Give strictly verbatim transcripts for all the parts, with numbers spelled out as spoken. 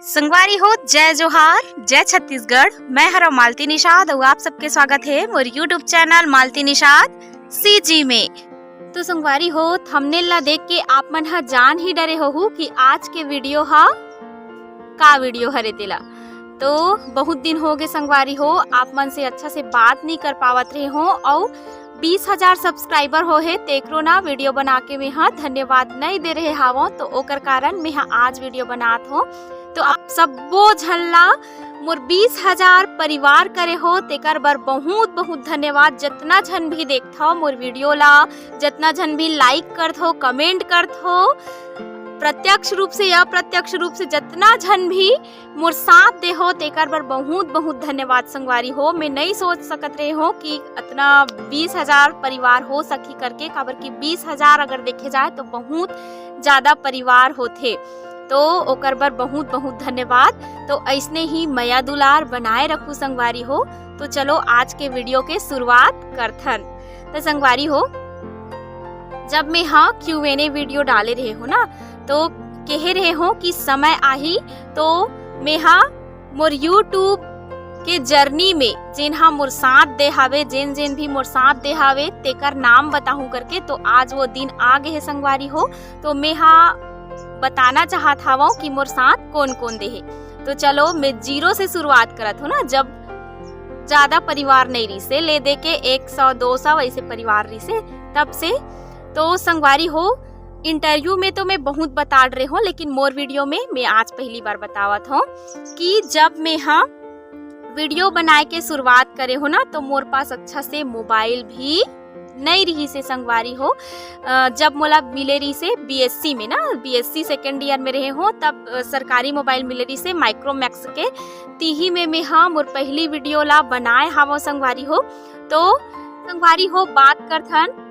संगवारी हो, जय जोहार, जय छत्तीसगढ़। मैं हरव मालती निषाद अउ आप सबके स्वागत हे मोर YouTube channel Malti Nishad CG में। तो संगवारी हो, थंबनेल ला देख के आप मन ह जान ही डरे होहू कि आज के वीडियो ह का वीडियो हरे तेला। तो बहुत दिन हो गए संगवारी हो, आप मन से अच्छा से बात नहीं कर पावत रहे हो, अउ बीस हजार सब्सक्राइबर हो हे, तेकरो ना वीडियो बना के मेहा धन्यवाद नहीं दे रहे हावों, तो ओकर कारण मेहा आज वीडियो बनात हो। तो आप सब्बो झन ला मोर बीस हजार परिवार करे हो, तेकर बर बहुत बहुत धन्यवाद। जतना झन भी देखथव मोर वीडियो ला, जतना झन भी लाइक करथव, कमेंट करथव, प्रत्यक्ष रूप से या अप्रत्यक्ष रूप से जतना झन भी मोर साथ दे हो, तेकर बर बहुत बहुत धन्यवाद संगवारी हो। मैं नहीं सोच सकत रहे हो कि अतना बीस हजार परिवार हो सकही करके, काबर कि बीस हजार अगर देखे जाए तो बहुत ज्यादा परिवार होथे, तो ओकर बर बहुत बहुत धन्यवाद। तो ऐसने ही मया दुलार बनाए रखू संगवारी हो। तो चलो आज के वीडियो के शुरुआत करथन। तो संगवारी हो, जब मैं हा Q and A वीडियो डाले रहे हो ना, तो कहे रहे हो कि समय आही तो मैं हा मोर YouTube के जर्नी में जेन हा मोर साथ दे हावे, जेन जेन भी मोर साथ दे हावे, तेकर नाम बताहूं करके। तो आज वो दिन आ गए हे संगवारी हो। तो मैं हा बताना चाहत हावों कि मोर साथ कौन कौन दे हे। तो चलो मैं जीरो से शुरुआत करत हो ना, जब ज्यादा परिवार नहीं रिसे, ले दे के एक सौ दो सौ ऐसे परिवार रिसे तब से। तो संगवारी हो, इंटरव्यू में तो मैं बहुत बता रहे हो, लेकिन मोर वीडियो में मैं आज पहली बार बतावत हूँ कि जब मैं हा वीडियो बनाए के शुरुआत करे हो ना, तो मोर पास अच्छा से मोबाइल भी नहीं रही से संगवारी हो। अ, जब मोला मिले रही से BSc में ना, BSc सेकेंड ईयर में रहे हो, तब अ, सरकारी मोबाइल मिले रही से माइक्रोमैक्स के। तिही में मैं हा मोर पहली वीडियो ला बनाए हावों संगवारी हो। तो संगवारी हो, बात करथन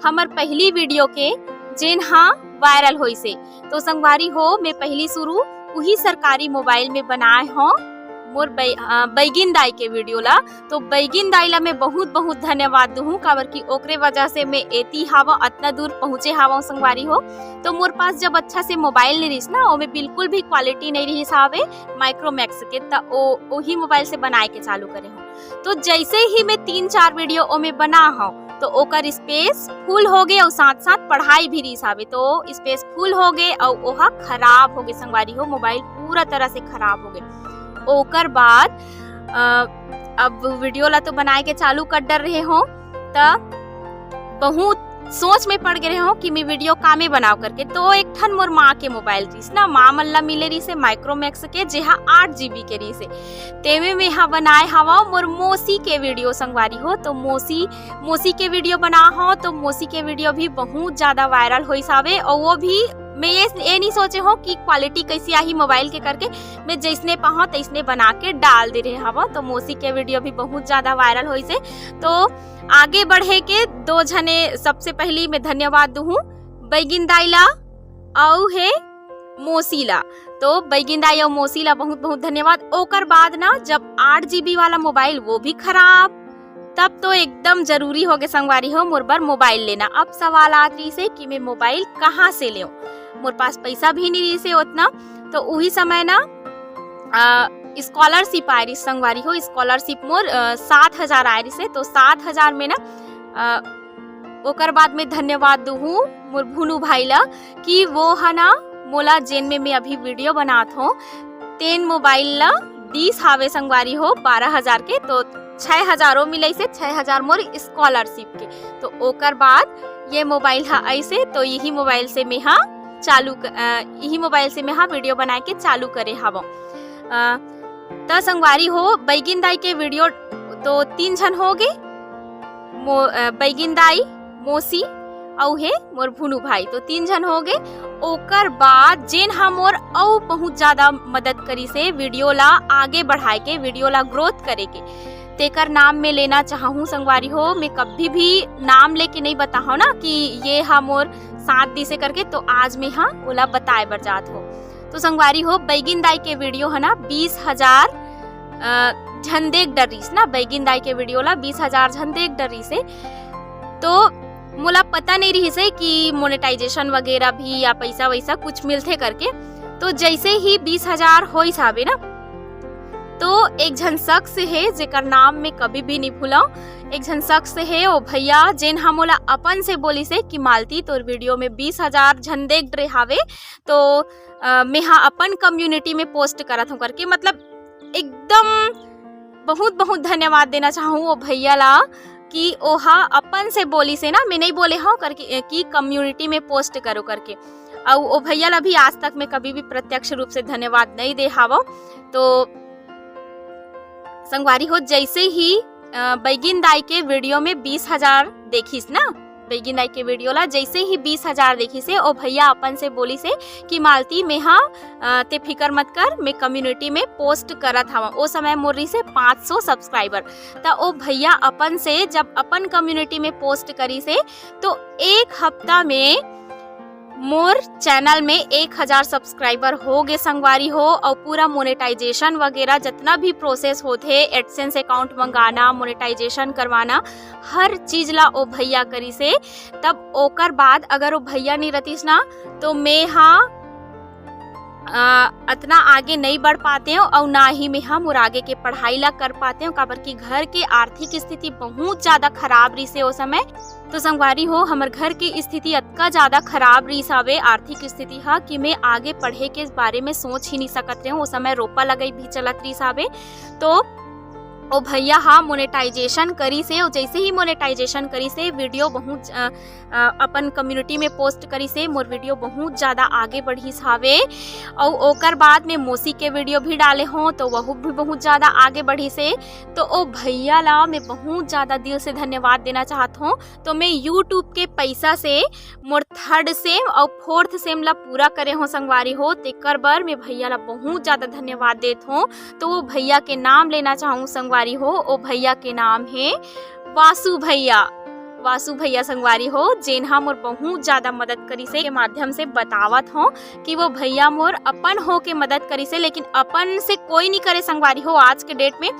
हमर पहली वीडियो के, जेन हा वायरल होइसे। तो संगवारी हो, मैं पहली शुरू उही सरकारी मोबाइल में बनाए हों मोर बै-, अ, बैगिन दाई के वीडियो ला। तो बैगिन दाई ला मैं बहुत बहुत धन्यवाद दूहूँ, काबर कि ओकरे वजह से मैं एती हावं, अतना दूर पहुँचे हावं संगवारी हो। तो मोर पास जब अच्छा से मोबाइल नहीं रहिस ना, ओमे बिल्कुल भी क्वालिटी नहीं रहिस हावे माइक्रोमैक्स के, त ओ, ओही मोबाइल से बनाए के चालू करे हों। तो जैसे ही मैं तीन चार वीडियो ओमे बना हूँ, तो ओकर स्पेस फुल हो गए और साथ साथ पढ़ाई भी रहिस हावे, तो स्पेस फुल हो गए और ओहा खराब हो गए संगवारी हो, मोबाइल पूरा तरह से खराब हो गए। ओकर बाद अ, अब वीडियो ला तो बनाए के चालू कर डर रहे हो, त बहुत सोच में पड़ गए रहे हो कि मैं वीडियो कामे बनाओ करके। तो एक ठन मोर माँ के मोबाइल रहिस ना, माँ मन ला मिले रहिस हे माइक्रोमैक्स के, जेहा आठ जीबी के रहिस हे। तेमे में हा बनाए हवा मोर मौसी के वीडियो संगवारी हो। तो मौसी, मौसी के वीडियो बना हो, तो मौसी के वीडियो भी बहुत ज्यादा वायरल होइस हावे। और वो भी मैं ये, ये नहीं सोचे हो कि क्वालिटी कैसी आही मोबाइल के करके, मैं जैसने पाहो तैसने बना के डाल दे रहे हवा। तो मौसी के वीडियो भी बहुत ज्यादा वायरल होइस हे। तो आगे बढ़े के दो झने, सबसे पहली मैं धन्यवाद दूहूँ बैगिन दाई ला अउ हे मौसी ला। तो बैगिन दाई अउ मौसी ला बहुत बहुत धन्यवाद। ओकर बाद ना, जब आठ जीबी वाला मोबाइल वो भी खराब, तब तो एकदम जरूरी हो गए संगवारी हो मोर बर मोबाइल लेना। अब सवाल आत रहिस हे कि मैं मोबाइल कहाँ से लेऊं, मोर पास पैसा भी नहीं रहिस हे उतना। तो उही समय ना, अ, स्कॉलरशिप आए रहिस संगवारी हो, स्कॉलरशिप मोर, अ, सात हजार आए रहिस हे। तो सात हजार में ना, अ, ओकर बाद में धन्यवाद दूहूँ मोर भुनू भाई ला कि वो ह ना मोला, जेन में मैं अभी वीडियो बनात हों, तेन मोबाइल ला दीस हावे संगवारी हो बारह हजार के। तो छह हजारों मिलइस हे, छह हजार मोर स्कॉलरशिप के। तो ओकर बाद ये मोबाइल हा ऐसे, तो यही मोबाइल से मैं हा चालू क-, अ, यही मोबाइल से मैं हा वीडियो बनाए के चालू करे हवं। अ, त संगवारी हो, बैगिन दाई के वीडियो तो तीन झन हो गए, मो-, अ, बैगिन दाई, मौसी अउ हे मोर भुनू भाई, तो तीन झन हो गए। ओकर बाद जेन हा मोर अउ बहुत ज्यादा मदद करिस हे वीडियो ला आगे बढ़ाए के, वीडियो ला ग्रोथ करे के, तेकर नाम मैं लेना चाहूँ संगवारी हो। मैं कभी भी नाम लेके नहीं बताहूँ ना कि ये हा मोर साथ दिस हे करके, तो आज मैं हा ओला बताए बर जात हों। तो संगवारी हो, बैगिन दाई के वीडियो ह ना बीस हजार, अ, झन देख डरिस ना, बैगिन दाई के वीडियो ला बीस हजार झन देख डरिस हे। तो मोला पता नहीं रहिस हे कि मोनेटाइजेशन वगैरह भी या पैसा वैसा कुछ मिलथे करके। तो जैसे ही बीस हजार होइस हावे ना, तो एक झन शख्स हे, जेकर नाम मैं कभी भी नहीं भूलव। एक झन शख्स हे, ओ भैया, जेन ह मोला अपन से बोलिस हे कि मालती, तोर video में बीस हजार झन देख डरे हावे, तो, अ, मैं हा अपन community में post करत हूँ करके, मतलब एकदम बहुत बहुत धन्यवाद देना चाहूँ ओ भैया ला कि ओहा अपन से बोलिस हे ना, मैं नहीं बोले हूँ करके, कि community में post करो करके। अउ ओ भैया ला भी आज तक मैं कभी भी प्रत्यक्ष रूप से धन्यवाद नहीं दे हावव। तो संगवारी हो, जैसे ही, अ, बैगिन दाई के video में बीस हजार देखिस ना, बैगिन दाई के video ला जैसे ही बीस हजार देखिस हे, ओ भैया अपन से बोलिस हे कि मालती, मैं हा, अ, ते फिकर मत कर, मैं community में post करत हवं। ओ समय मोर रहिस हे पाँच सौ subscriber। त ओ भैया अपन से जब अपन community में post करिस हे, तो एक हफ्ता में मोर channel में एक हजार subscriber हो गे संगवारी हो, अउ पूरा monetization वगैरह जितना भी process होथे, AdSense account मंगाना, monetization करवाना, हर चीज ला ओ भैया करिस हे। तब ओकर बाद अगर ओ भैया नहीं रहतिस ना, तो मैं हा, अ, अतना आगे नहीं बढ़ पातेंव, अउ ना ही मैं हा मोर आगे के पढ़ाई ला कर पातेंव, काबर कि घर के आर्थिक स्थिति बहुत ज्यादा खराब रहिस हे ओ समय। तो संगवारी हो, हमर घर के स्थिति अतका ज्यादा खराब रहिस हावे, आर्थिक स्थिति हा, कि मैं आगे पढ़े के बारे में सोच ही नहीं सकत रहेंव। ओ समय रोपा लगई भी चलत रहिस हावे। तो ओ भैया हा monetization करिस हे, अउ जैसे ही monetization करिस हे, video बहुत, अ, अ, अपन community में post करिस हे, मोर video बहुत ज्यादा आगे बढ़िस हावे। अउ ओकर बाद में मौसी के video भी डाले हों, तो वहू भी बहुत ज्यादा आगे बढ़िस हे। तो ओ भैया ला मैं बहुत ज्यादा दिल से धन्यवाद देना चाहत हों। तो मैं YouTube के पैसा से मोर third sem अउ fourth sem ला पूरा करे हों संगवारी हो, तेकर बर मैं भैया ला बहुत ज्यादा धन्यवाद देत हों। तो वो भैया के नाम लेना चाहूँ संगवारी हो, ओ भैया के नाम हे वासु भैया। वासु भैया संगवारी हो, जेन हा मोर बहुत ज्यादा मदद करिस हे, के माध्यम से बतावत हों कि वो भैया मोर अपन हो के मदद करिस हे, लेकिन अपन से कोई नहीं करे संगवारी हो। आज के date में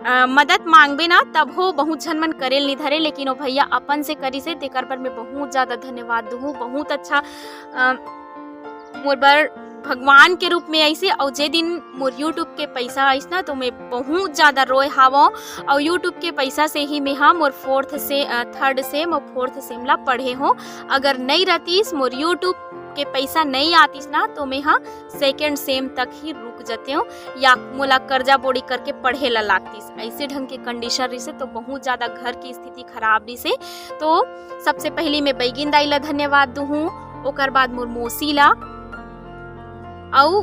अ, मदद मांगबे ना, तब हो बहुत झन मन करे ल नहीं धरे, लेकिन ओ भैया अपन से करिस हे, तेकर बर मैं बहुत ज्यादा धन्यवाद दूहूँ। बहुत अच्छा, अ, मोर बर भगवान के रूप में आइस हे। अउ जे दिन मोर YouTube के पैसा आइस ना, तो मैं बहुत ज्यादा रोए हावों। अउ YouTube के पैसा से ही मैं हा मोर fourth से, अ, third sem अउ fourth sem ला पढ़े हों। अगर नहीं रहतिस, मोर YouTube के पैसा नहीं आतिस ना, तो मैं हा second sem तक ही रुक जतेंव या मोला कर्जा बोड़ी करके पढ़े ला लागतिस। ऐसे ढंग के condition रहिस हे, तो बहुत ज्यादा घर की स्थिति खराब रहिस हे। तो सबसे पहली मैं बैगिन दाई ला धन्यवाद दूहूँ, ओकर बाद मोर मौसी ला, अउ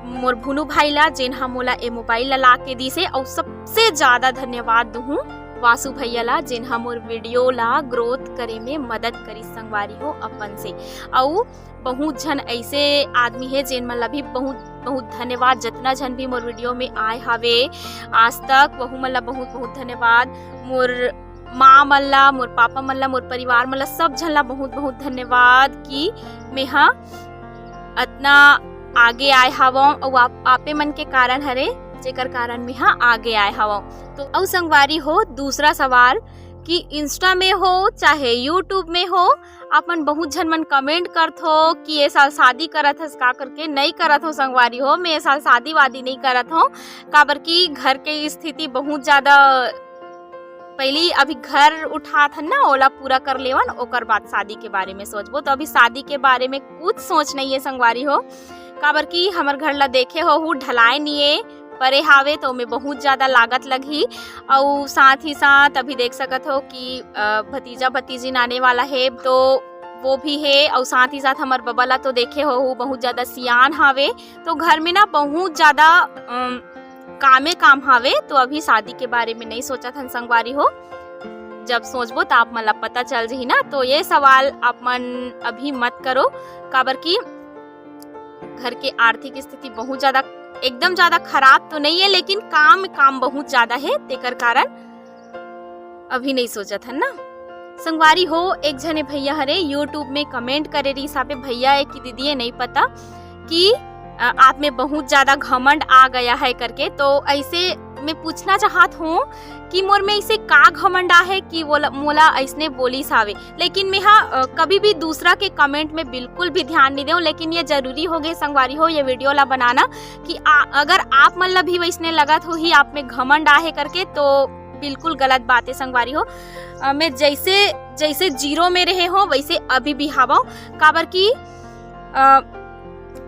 मोर भुनू भाई ला, जेन हा मोला ए mobile ला ला के दिस हे, अउ सबसे ज्यादा धन्यवाद दूहूँ वासु भैया ला, जेन हा मोर video ला growth करे में मदद करिस संगवारी हो अपन से। अउ बहुत झन ऐसे आदमी हे, जेन मन ला भी बहुत, बहुत धन्यवाद। जतना झन भी मोर video में आए हावे आज तक, वहू मन ला बहुत, बहुत धन्यवाद। मोर माँ मन ला, मोर पापा मन ला, मोर परिवार मन ला, सब झन ला बहुत, बहुत धन्यवाद कि मैं हा अतना आगे आए हावों। अउ आप, आपे मन के कारण हरे, जेकर कारण मैं हा आगे आए हावों। तो अउ संगवारी हो, दूसरा सवाल कि Insta में हो चाहे YouTube में हो, आप मन बहुत झन मन comment करथो कि ये साल शादी करत हस का करके। नहीं करत हों संगवारी हो, मैं ये साल शादी वादी नहीं करत हों, काबर कि घर के स्थिति बहुत ज्यादा, पहली अभी घर उठात हन ना, ओला पूरा कर लेवन, ओकर बाद शादी के बारे में सोचबो। तो अभी शादी के बारे में कुछ सोच नहीं है संगवारी हो, काबर कि हमर घर ला देखे हो, हू ढलाए निये परे हावे, तो ओमे बहुत ज्यादा लागत लगही। अउ साथ ही साथ अभी देख सकत हो कि, अ, भतीजा भतीजिन आने वाला हे, तो वो भी हे। अउ साथ ही साथ हमर बबा ला तो देखे हो, हू बहुत ज्यादा सियान हावे, तो घर में ना बहुत ज्यादा, अम, कामे काम हावे, तो अभी शादी के बारे में नहीं सोचत हन संगवारी हो। जब सोचबो त आप मन ला पता चल जही ना। तो ये सवाल आप मन अभी मत करो, काबर कि घर के आर्थिक स्थिति बहुत ज्यादा, एकदम ज्यादा खराब तो नहीं है, लेकिन काम, काम बहुत ज्यादा है, तेकर कारण अभी नहीं सोचत हन ना। संगवारी हो, एक झने भैया हरे YouTube में comment करे रहिस हावे, भैया ए कि दीदी ए नहीं पता कि अ, आप में बहुत ज्यादा घमंड आ गया है करके। तो ऐसे मैं पूछना चाहत हूँ कि मोर में ऐसे का घमंड आहे कि वो ल-, मोला ऐसने बोलिस हावे। लेकिन मैं हा, अ, कभी भी दूसरा के कमेंट में बिल्कुल भी ध्यान नहीं देऊँ। लेकिन ये जरूरी हो गए संगवारी हो ये वीडियो ला बनाना कि आ, अगर आप मन ला भी वैसने लगत होही आप में घमंड आहे करके, तो बिल्कुल गलत बात है संगवारी हो। अ, मैं जैसे, जैसे जीरो में रहे हो वैसे अभी भी हवं, काबर कि अ,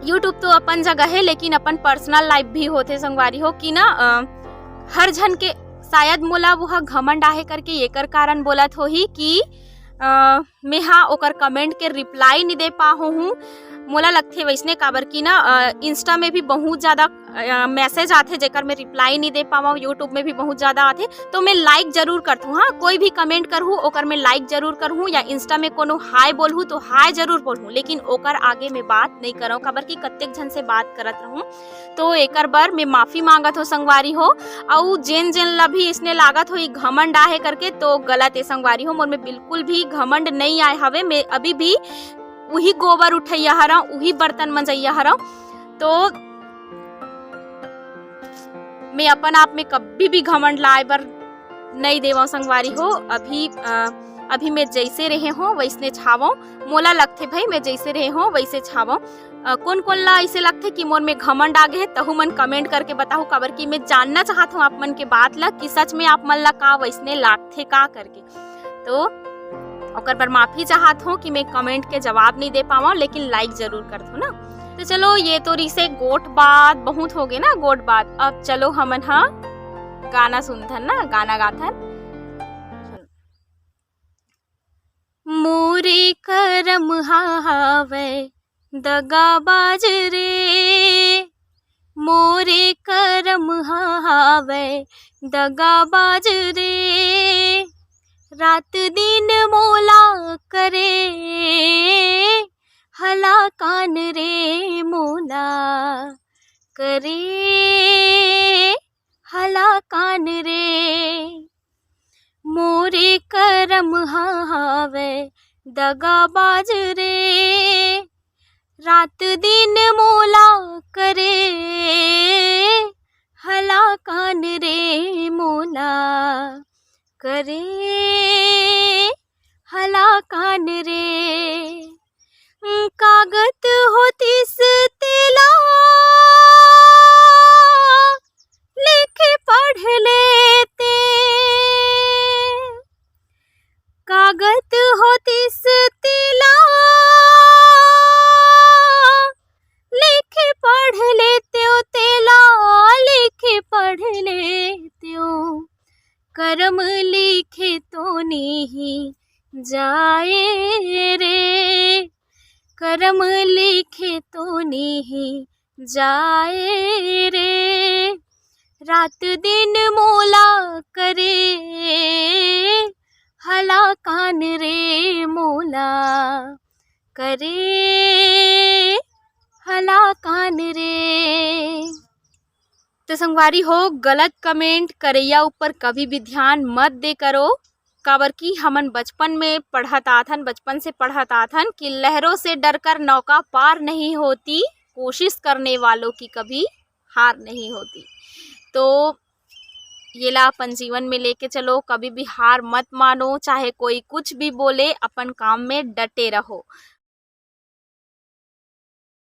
YouTube तो अपन जगह है, लेकिन अपन पर्सनल लाइफ भी होथे संगवारी हो कि ना, अ, हर झन के, शायद मोला वो ह घमंड आहे करके एकर कारण बोलत होही कि, अ, मैं हा ओकर कमेंट के रिप्लाई नहीं दे पाहो हूँ। मोला लगथे वैसने, काबर कि ना, अ, Insta में भी बहुत ज्यादा, अ, मैसेज आथे जेकर मैं रिप्लाई नहीं दे पावं, YouTube में भी बहुत ज्यादा आथे। तो मैं लाइक जरूर करथूँ। हाँ, कोई भी कमेंट करहूँ ओकर मैं लाइक जरूर करहूँ, या Insta में कोनो हाय बोलहूँ तो हाय जरूर बोलहूँ, लेकिन ओकर आगे मैं बात नहीं करव, काबर कि कतेक झन से बात करत रहूँ। तो एकर बर मैं माफी मांगत हो संगवारी हो। अउ जेन जेन ला भी इसने लागत हो ई घमंड आहे करके, तो गलत है संगवारी हो। मोर में बिल्कुल भी घमंड नहीं आए हवे। मैं अभी भी उही गोबर उठैया हरव, उही बर्तन मंजैया हरव। तो मैं अपन आप में कभी भी घमंड लाए बर नहीं देवं संगवारी हो। अभी, अ, अभी मैं जैसे रहे हो वैसने छावं। मोला लगथे भाई, मैं जैसे रहे हो वैसे छावं। अ, कोन कोन ला ऐसे लगथे कि मोर में घमंड आ गए हे, तहु मन कमेंट करके बताहू, काबर कि मैं जानना चाहत हूँ आप मन के बात ला कि सच में आप मन ला का वैसने लागथे का करके। तो ओकर बर माफी चाहत हूँ कि मैं कमेंट के जवाब नहीं दे पावं, लेकिन लाइक जरूर करथो ना। तो चलो, ये तो रिसे गोठ बात, बहुत हो गए ना गोठ बात। अब चलो हमन हा गाना सुनथन ना, गाना गाथन। मोरे करम हावय दगाबाज रे, मोरे करम हावय दगाबाज रे, रात दिन मोला करे हलाकान रे, मोला करे हलाकान रे। मोरे करम हावय दगाबाज रे, रात दिन मोला करे हलाकान रे, मोला करे हलाकान रे। कागत होतिस तेला लिख पढ़ लेते, कागत होतिस तेला लिख पढ़ लेते, तेला लिख पढ़ लेते। करम लिखे तो नहीं जाए रे, करम लिखे तो नहीं जाए रे, रात दिन मोला करे हलाकान रे, मोला करे हलाकान रे। तो संगवारी हो, गलत कमेंट करैया ऊपर कभी भी ध्यान मत दे करो, काबर कि हमन बचपन में पढ़त आथन, बचपन से पढ़त आथन कि लहरों से डरकर नौका पार नहीं होती, कोशिश करने वालों की कभी हार नहीं होती। तो येला अपन जीवन में लेके चलो, कभी भी हार मत मानो, चाहे कोई कुछ भी बोले, अपन काम में डटे रहो।